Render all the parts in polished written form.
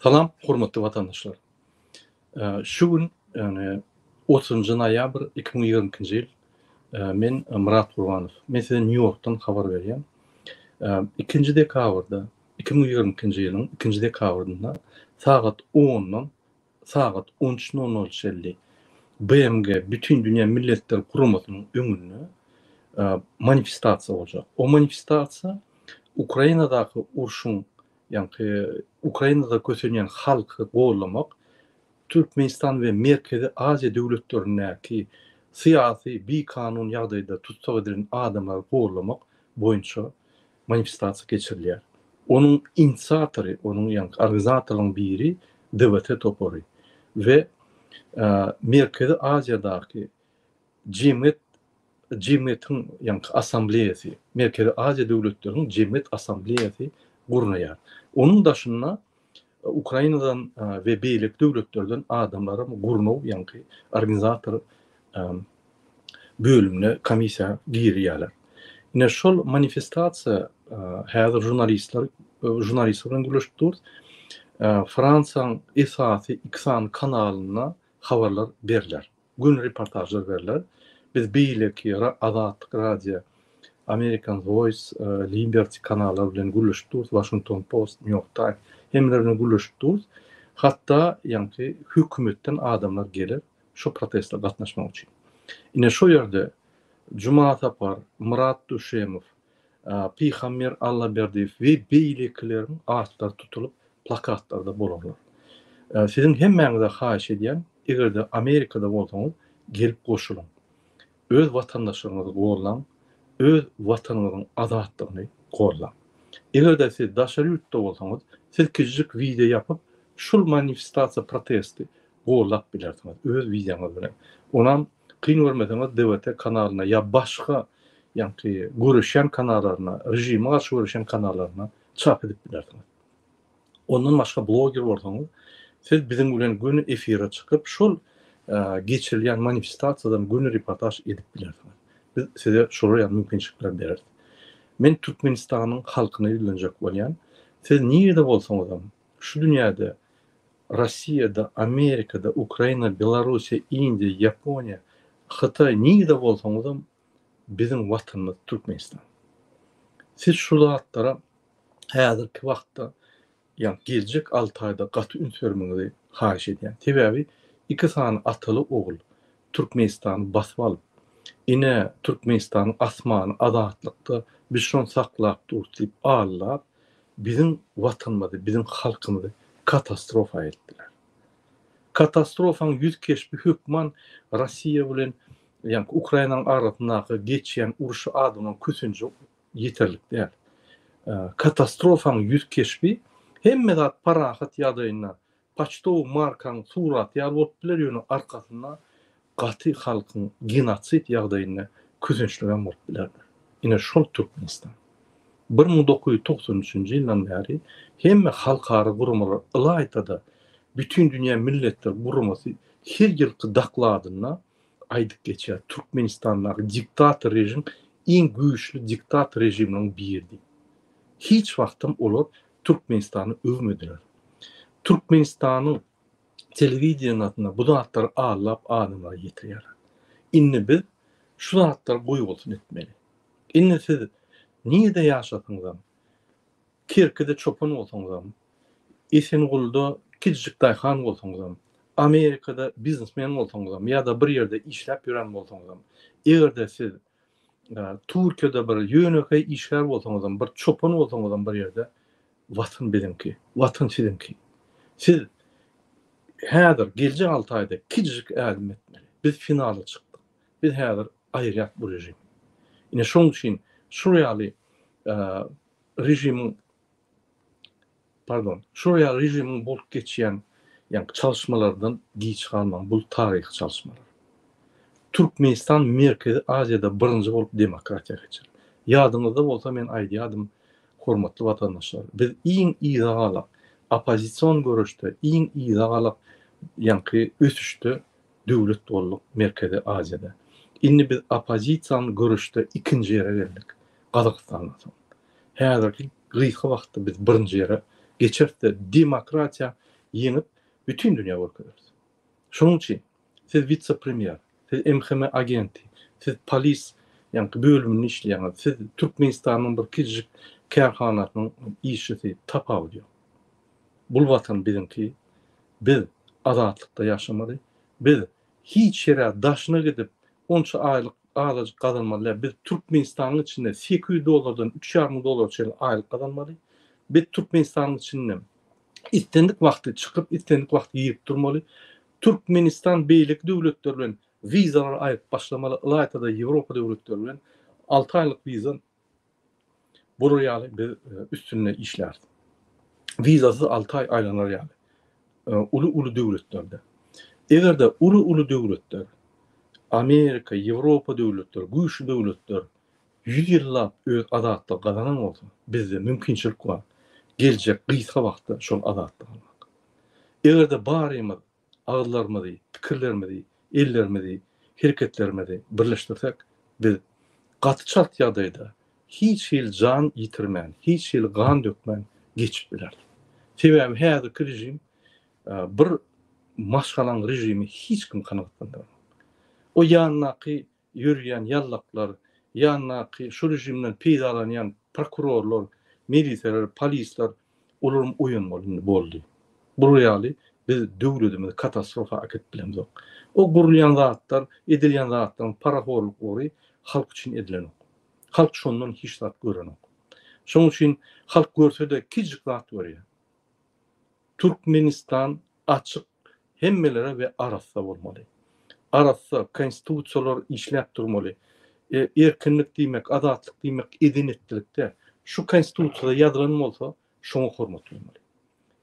Salam hormatly watandaşlar. Şu gün ýagny 30-njy noýabr 2022-nji ýyl men Myrat Gurbanow. Men size Nýu-Ýorkdan habar berýän. 2-nji dekabrda 2022-nji ýylyň 2-nji dekabrynda sagat 10-dan sagat 13 nol nol çenli BMG Bütindünýä Milletler Guramasynyň öňünde manifestasiýa boljak. O manifestasiýa Ukrainadaky urşuň ýaňky Ukrainada kösenýän halky gollamak, Türkmenistan we Merkezi Aziýa döwletlerindäki syýasy bikanun ýagdaýda tussag edilen adamlary gollamak boýunça manifestasiýa geçirilýär. Onuň inisiatory, onuň ýaňky organizatorlaryň biri DWT topary we Merkezi Aziýadaky Jemgyýet jemgyýetiň ýaňky assambleýasy, Merkezi Aziýa döwletleriniň jemgyýet assambleýasy gurnaýar. Onuň daşynda Ukrainadan we beýleki döwletlerden adamlaram gurnaw ýaňky organizator bölümine komissiýa girýärler. Ine şol manifestasiýa häzir žurnalistler žurnalistler bilen gürleşip durus. Fransiýanyň esasy iki sany kanalynda habarlar berler. Göni reportažlar berler. Biz beýleki Azatlyk Radio, American Voice, Liberty kanallar bilen gürleşip durus, Washington Post, New York Times hemmeler bilen gürleşip durus. Hatda ýaňky hökümetden adamlar geler şo proteste gatnaşmak üçin. Ine şo ýerde Juma Sapar, Myrat Duşemow, Pygamber Allaberdiýew we beýlekileriň atlary tutulyp plakatlarda bolarlar. Siziň hemmäňize haýyş edýän, eger-de Amerikada bolsaňyz gelip goşulyň. Öz watandaşlaryňyzy gollaň, öz watanyňyzyň azatlygyny gollaň. Eger-de siz daşary ýurtda bolsaňyz, siz kiçijik wideo ýapyp şul manifestasiýa protesti gollap bilersiňiz öz wideoňyz bilen. Onam kyn görmeseňiz DWT kanalyna ýa başga ýaňky göreşýän kanalaryna, režime garşy göreşýän kanalaryna çap edip bilersiňiz. Ondan başga bloger bolsaňyz, siz biziň bilen göni efire çykyp, şol geçirilýän manifestasiýadan göni reportaž edip bilersiňiz. Biz size şolar ýaly mümkinçilikleri bereris. Men Türkmenistanyň halkyna ýüzlenjek bolýan. Siz nirede bolsaňyzam, şu dünýäde Rossiýada, Amerikada, Ukraina, Belarussiýa, Indiýa, Ýaponiýa, Hytaý nirede bolsaňyzam biziň watanymyz Türkmenistan. Siz şu zatlara häzirki wagtda ýa geljek alty aýda gaty üns bermegiňizi haýyş edýän. Sebäbi iki sany ataly ogul Türkmenistany basyp alyp, ine Türkmenistanyň asmany azatlykda biz şony saklap durus diýip aldap, biziň watanymyzy, biziň halkymyzy katastrofa eltdiler. Katastrofaň ýüz keşbi hökman Rossiýa bilen ýaňky Ukrainanyň arasyndaky geçýän urşy adamlaryň kösenji ýeterlik däl. Katastrofaň ýüz keşbi hemme zat parahat ýagdaýynda Poçtowy markaň suraty ýaly bolup biler ýöne arkasynda gaty halkyň genosid ýagdaýynda kösençligem bolup bilerdir. Ine şol Türkmenistan. 1993-nji ýyldan bäri hemme halkara guramalar ylaýta-da Bütindünýä Milletler Guramasy her ýylky dokladynda aýdyp geçýär Türkmenistandaky diktator režim iň güýçli diktator režimleriň biri diýip. Hiç wagtam olar Türkmenistany öwmediler. Türkmenistanyň telewideniýasynda bu zatlary aldap adamlara ýetirýärler. Indi biz şu zatlary goýbolsun etmeli. Indi siz nirede ýaşasyňyzam, Kerkide çopan bolsaňyzam, Esengulda kiçijik daýhan bolsaňyzam, Amerikada biznesmen bolsaňyzam ýa-da bir ýerde işläp ýören bolsaňyzam, eger-de siz Türkiýede bir ýönekeý işgär bolsaňyzam, bir çopan bolsaňyzam bir ýerde Watan biziňki, Watan siziňki. Siz häzir geljek alty aýda kiçijik ädim etmeli. Biz finala çykdyk. Biz häzir aýyrýas bu režimi. Ine şoň üçin şul ýaly režimiň Pardon, şol ýaly režimiň bolup geçýän ýaňky çalyşmalardan giç galmaň, bul taryhy çalyşmalar. Türkmenistan Merkezi Aziýada birinji bolup demokratiýa geçer. Ýadyňyzda bolsa men aýdýadym, hormatly watandaşlar, biz iň yza galak oppozision göreşde iň yza galak ýaňky ösüşde döwlet bolduk Merkezi Aziýada. Indi biz oppozisiýany göreşde ikinji ýere geldik, Gazagystandan soň. Häzirki gysga wagtda biz birinji ýere geçeris-de, demokratiýa ýeňip, bütin dünýä görkezeris. Şonuň üçin siz wise-premýer, siz MHM agenti, siz polis ýaňky bölüminde işleýäňiz, siz Türkmenistanyň bir kiçijik kärhanasynyň işçisi, tapawudy ýok. Bul watan biziňki, biz azatlykda ýaşamaly, biz hiç ýere daşyna gidip onça aýlyk azajyk gazanmaly däl, biz Türkmenistanyň içinde 800 dollardan üç ýarym dollara çenli aýlyk gazanmaly, biz Türkmenistanyň içinde islendik wagty çykyp, islendik wagty girip durmaly. Türkmenistan beýleki döwletler bilen wizalar aýryp başlamaly, ylaýta-da Ýewropa döwletleri bilen alty aýlyk wiza bolar ýaly biz üstünde işläris. Wizasyz alty aý aýlanar ýaly uly-uly döwletlerde. Eger-de uly-uly döwletler, Amerika, Ýewropa döwletleri, güýçli döwletler Ýüz ýyllap öz azatlygy gazanan bolsa, bizde mümkinçilik bar, geljek gysga wagtda şol azatlygy almak. Eger-de barymyz agyzlarymyzy, pikirlerimizi, ellerimizi, hereketlerimizi birleşdirsek, biz gaty çalt ýagdaýda hiç hili jan ýitirmän, hiç hili gan dökmän geçip bileris. Sebäbi häzirki režim bir maşgalaň režimi hiç kim kanagatlandyranok. O ýanyndaky ýörýän ýallaklar, ýanyndaky şu režimden peýdalanýan prokurorlar, miliseler, polisler olaram oýanmaly indi boldy. Bular ýaly biz döwledimizi katastrofa äkidip bilemzok. O gurulýan zatlar, edilýän zatlaryň parahorluklary halk üçin edilenok. Halk şondan hiç zat görenok. Şonuň üçin halk görse-de kiçijik zat görýär. Türkmenistan açyk hemmelere we arassa bolmaly. Arassa konstitusiýalar işläp durmaly. Erkinlik diýmek, azatlyk diýmek eden-etdilik däl. Şu konstitusiýada ýazylan bolsa, şoňa hormat goýmaly.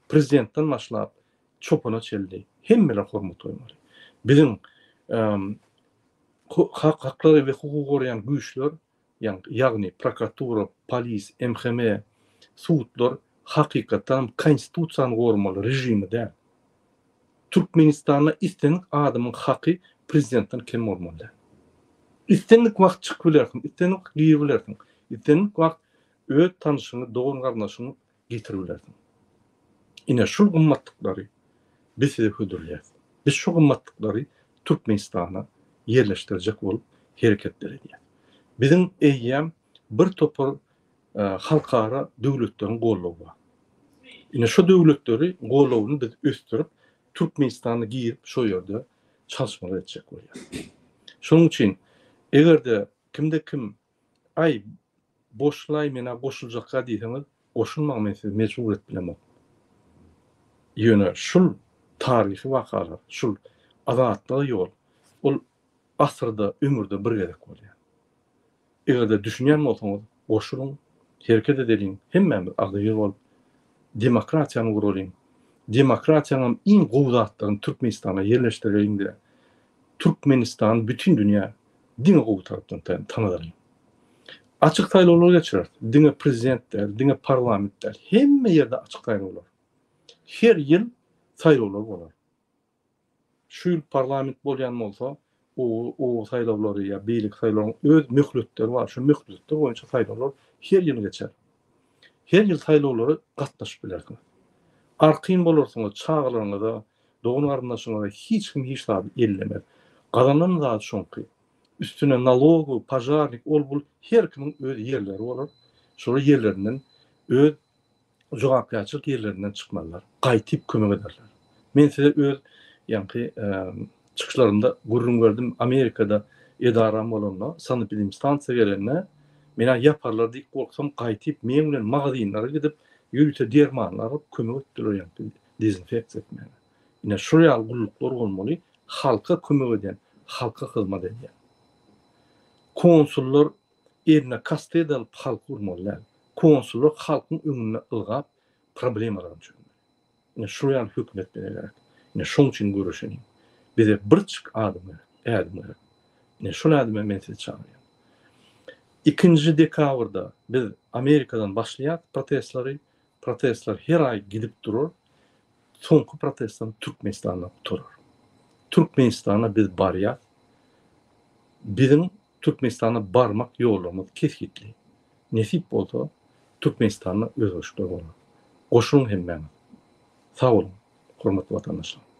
Prezidentden başlap, çopana çenli hemmeler hormat goýmaly. Biziň haklary we hukugy goraýan güýçler ýagny prokuratura, polis, MHM, sudlar hakykatdanam konstitusiýany goramaly, režimi däl. Türkmenistanda islendik adamyň haky prezidentden kem bolmaly däl. Islendik wagt çykyp bilersiň, islendik wagt girip bilersiň, islendik wagt öz tanyşyňy, dogan-garyndaşyňy getirip bilersiň. Ine şul gymmatlyklary biz size hödürleýäris. Biz şu gymmatlyklary Türkmenistana ýerleşdirjek bolup hereketler edýäris. Biziň eýýäm bir topar halkara döwletleriň goldawy bar. Ine şu döwletleri goldawyny biz ösdürip Türkmenistana girip şo ýerde çalyşmalar etjek bolýarys. Şonuň üçin eger-de kimde-kim Aý, boşlaý menä goşuljakka diýseňiz, goşulmaň men sizi mejbur edip bilemok. Ýöne şul taryhy wakalar, şul azatlyga ýol, ol asyrda, ömürde bir gezek bolýar. Eger-de düşünýän bolsaňyz, goşulyň, hereket edeliň, hemmämiz agzybir bolup, demokratiýany guralyň. Demokratiýanyňam iň gowy zatlaryny Türkmenistana ýerleşdireliň-de, Türkmenistany bütin dünýä diňe gowy tarapdan tanadalyň. Açyk saýlawlar geçireris. Diňe prezident däl, diňe parlament däl, hemme ýerde açyk saýlawlar. Her ýyl saýlawlar bolar. Şu ýyl parlament bolýan bolsa, oba saýlawlary ýa beýleki saýlawlaryň öz möhletleri bar. Şu möhletler boýunça saýlawlar her ýyl geçer. Her ýyl saýlawlara gatnaşyp bilersiňiz. Arkaýyn bolarsyňyz, çagalaryňyza, dogan-garyndaşyňyza hiç kim hiç zady ellemez. Gazanan zady şoňky. Üstüne nalogowy, požarnik, ol-bul her kimiň öz ýerleri bolar. Şolar ýerlerinden öz jogapkärçilik ýerlerinden çykmazlar. Gaýtyp kömek ederler. Men size öz ýaňky çykyşlarymda gürrüň berdim. Amerikada edaram bolanda, sanepidemstansiýa gelende, men-ä ýaparlar diýip gorksam, gaýtyp meň bilen magazinlere gidip, ýörite dermanlar alyp kömek etdiler ýaňky dezinfeksiýa etmäge. Ine şul ýaly gulluklar bolmaly, halka kömek edýän, halka hyzmat edýän. Konsullar eline kastet alyp halky urmaly däl. Konsullar halkyň öňünde ylgap problemalaryny çözmeli. Ine şul ýaly hökümet bize gerek. Ine şoň üçin göreşeliň. Bize birçik adam gerek, ädim gerek. Ine şol ädime men sizi çagyrýan. Ikinji dekabrda biz Amerikadan başlaýas protestleri. Protestler her aý gidip durar. Soňky protestem Türkmenistanda gutarar. Türkmenistana biz barýas. Biziň Türkmenistana barmak ýollarymyz kesgitli. Nesip bolsa Türkmenistanda özgerişikler bolar. Goşulyň hemmäňiz. Sag boluň. hormatly watandaşlar.